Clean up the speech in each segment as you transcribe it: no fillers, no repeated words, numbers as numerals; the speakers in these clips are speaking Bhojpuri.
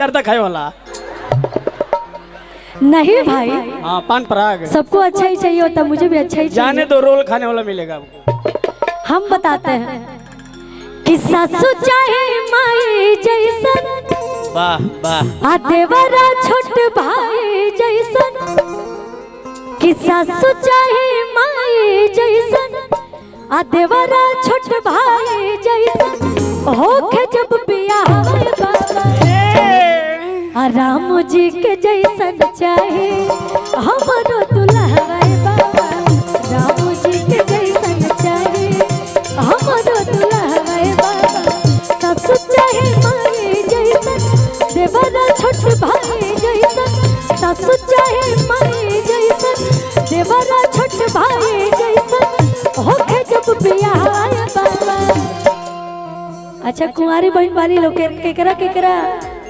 जर्दा खाए वाला। नहीं भाई। हाँ पान पराग सबको अच्छा ही चाहिए होता, मुझे भी अच्छा ही चाहिए। जाने दो, रोल खाने वाला मिलेगा आपको। हम बताते हैं कि सासू चाहे माई जैसन, वाह वाह, आ देवरा छोट भाई जैसन। कि सासू चाहे माई जैसन, आ देवरा छोट भाई जैसन, होखे जब बियाह बाबा आ राम जी के जैसन चाहे हमरो दुल्हा बाबा। राम जी के जैसन चाहे हमरो दुल्हा बाबा। सासू चाहे माई जैसन, देवरा छोट भाई जैसन। सासू चाहे माई जैसन, देवरा छोट भाई जैसन, होखे जब बियाह बाबा। अच्छा कुंवारी बहन वाली लोग केकरा केकरा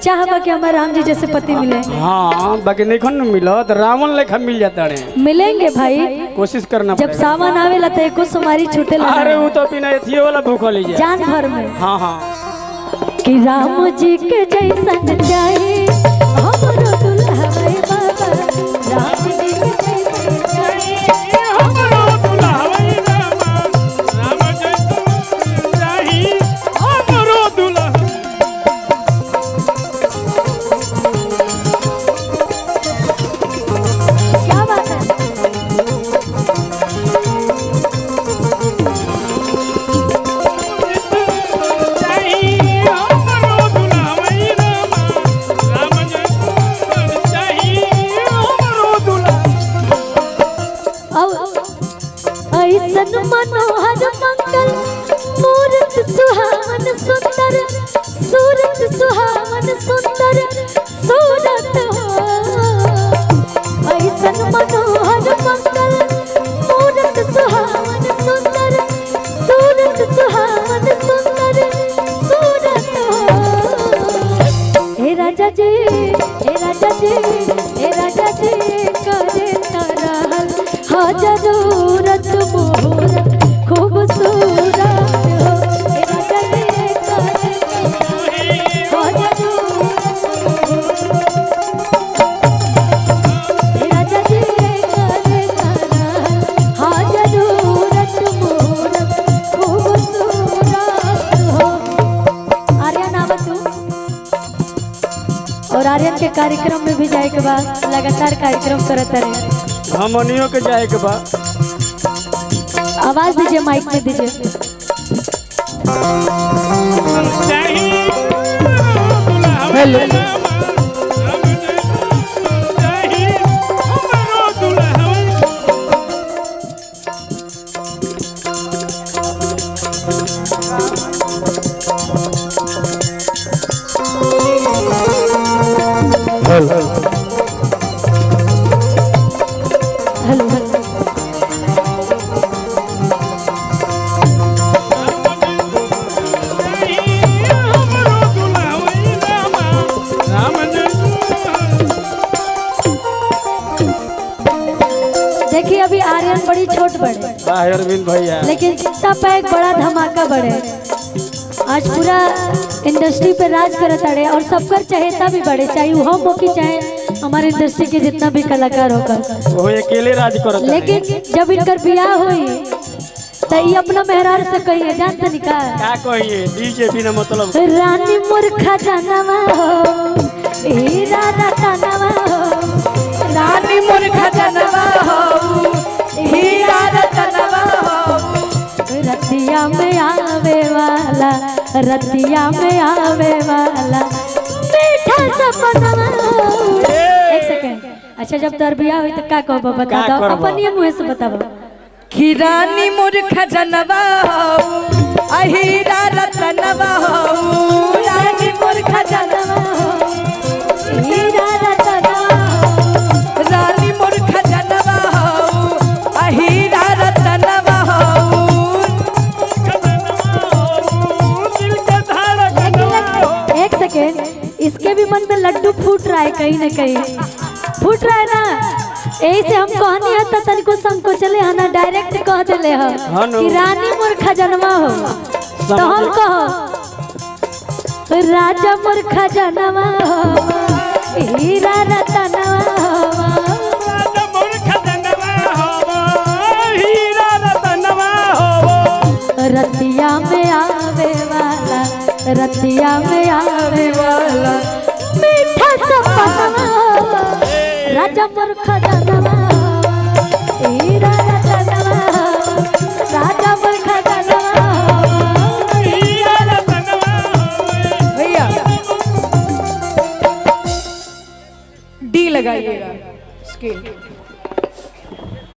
चाहबा कि हमारे राम जी जैसे पति मिले? हाँ बाकी नहीं खन मिलो तो रावण लेखा मिल जाता है। मिलेंगे भाई, कोशिश करना जब सावन आवेला तो एको सोमारी छूटे। अरे वो तो बिना एथियो वाला भूखल ही जान भर में। हाँ हाँ कि राम जी के जैसन चाहे हमरो दुल्हा बाबा। राम जी के जैसन चाहे हमरो दुल्हा बाबा। राम जैसन चाहे हमरो दुल्हा। क्या बात है? ऐसन मनोहर मंगल मूरत सुहावन सुंदर, सूरत सुहावन सुंदर सूरत हो। ऐसन मनोहर मंगल मूरत सुहावन सुंदर, सूरत सुहावन सुंदर सूरत हो। हे राजा जी, हे राजा जी, हे राजा जी करे तरहल हा जरूरत मुहूरत खूबसूरत हो। हे राजा जी करे हा जरूरत, हे राजा जी करे तरहल हा जरूरत मुहूरत खूबसूरत हो। आर्यन आवत तू और आर्यन के कार्यक्रम में भी जाए के बाद लगातार कार्यक्रम करत रहे। हमनियों के जाए के बाद आवाज दीजिए, माइक में दीजिए। हेलो हेलो देखिए अभी आर्यन बड़ी छोट बड़े, अरविंद भैया, लेकिन जितना पैक बड़ा धमाका बढ़े। आज पूरा इंडस्ट्री पे राज करत अड़े और सबकर चहेता भी बढ़े, चाहे वो हम हो कि चाहे हमारे इंडस्ट्री के जितना भी कलाकार होकर वो अकेले राज करत। लेकिन जब इनकर बियाह हुई तो ये अपना मेहरार से कहिए, जानते निका का कहिए डीजे बिना मतलब। रानी मोर खजानवा हो, हीरा रतनवा हो। रानी मोर खजानवा हो, हीरा रतनवा हो। रतिया में आवे वाला, रतिया में आवे वाला मीठा सपनवा हो। एक सेकंड, अच्छा जब तोर बियाह हुई तो का कहबो बता दो, अपन ये मुंह से बताबो। कि रानी मोर खजानवा हो, हीरा रतनवा हो। रानी मोर खजानवा हो, हीरा रतनवा हो। रानी मोर खजानवा हो, हीरा रतनवा हो। एक सेकेंड, इसके भी मन में लड्डू फूट रहा है, कहीं ना कहीं फूट रहा है ना। यही से हम कहनी है तनिको संकोचले है ना, डायरेक्ट कह दिले ह कि रानी मोर खजनवा हो। तो हम कहो राजा मोर खजानवा हवा, हीरा रतनवा हवा। राजा मोर खजनवा होवो, हीरा रतनवा होवो। रतिया में आवे वाला, रतिया में आवे वाला मीठा सपना, राजा मोर खजानवा, हीरा रतनवा, राजा मोर खजानवा। हीरा रतनवा होवो। भैया डी लगाइएगा स्केल।